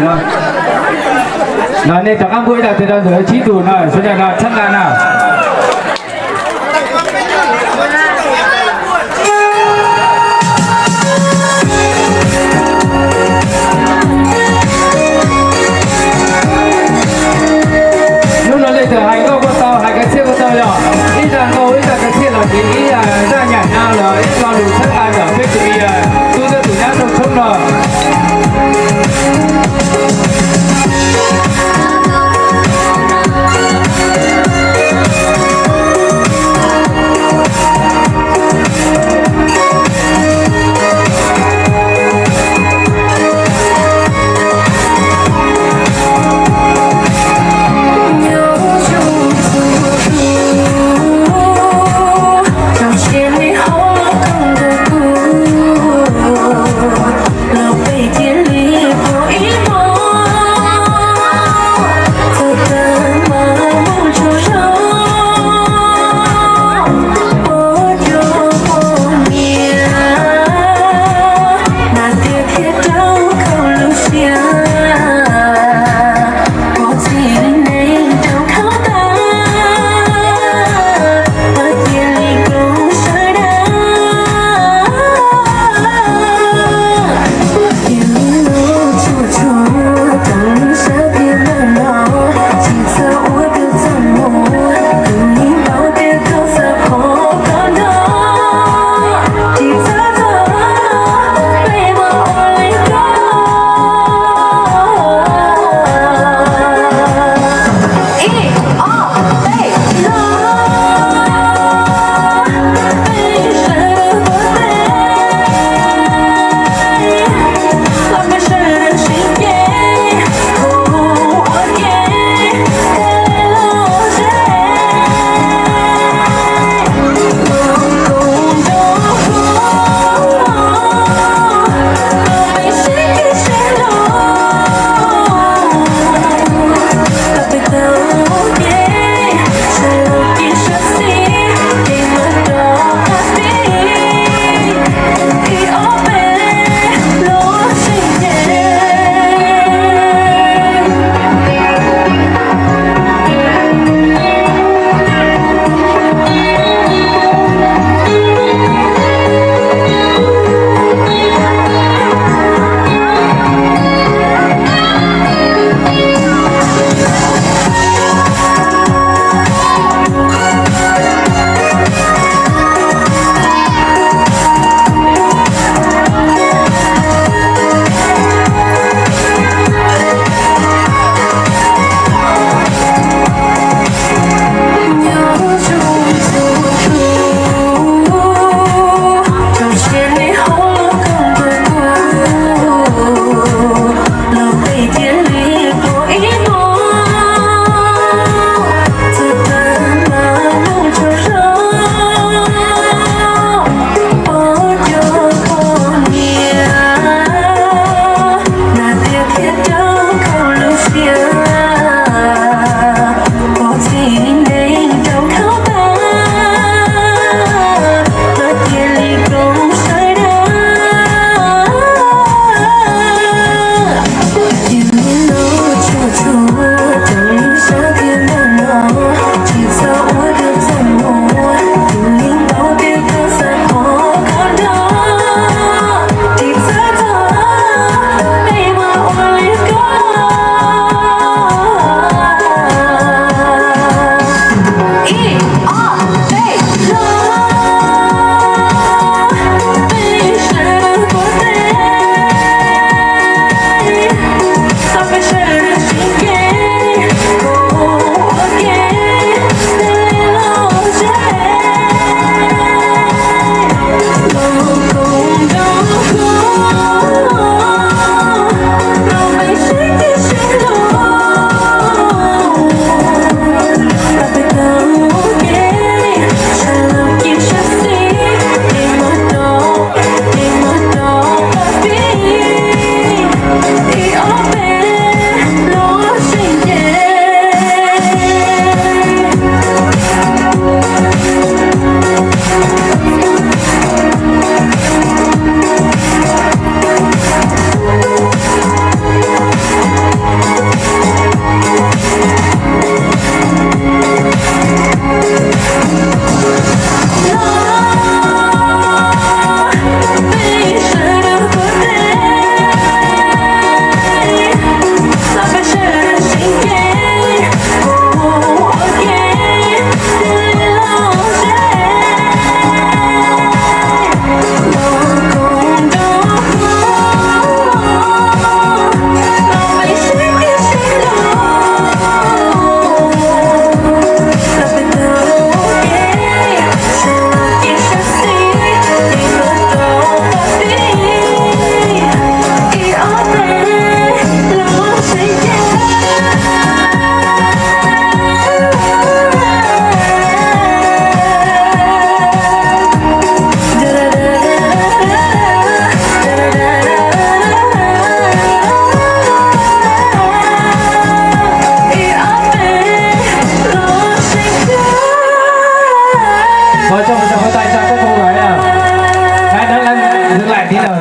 No nej rov qab npuaj ib daim tes rau ntawm tsib tus no, sawv daws no txhawb nqa na. Hnub no leej twg hais nkauj kuj tau, hais kwv txhiaj kuj tau, yog ib zaj nkauj ib zaj kwv txhiaj los sis ib zaj nyaim na los ib lo lus txhawb nqa ntawm peb tus me tub thiab tus nyab rau tshoob no.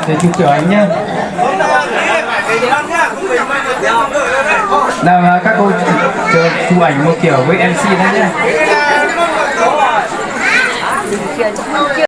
Để chụp kiểu ảnh nhá. Nào, các cô chụp ảnh một kiểu với em xê đó nhé.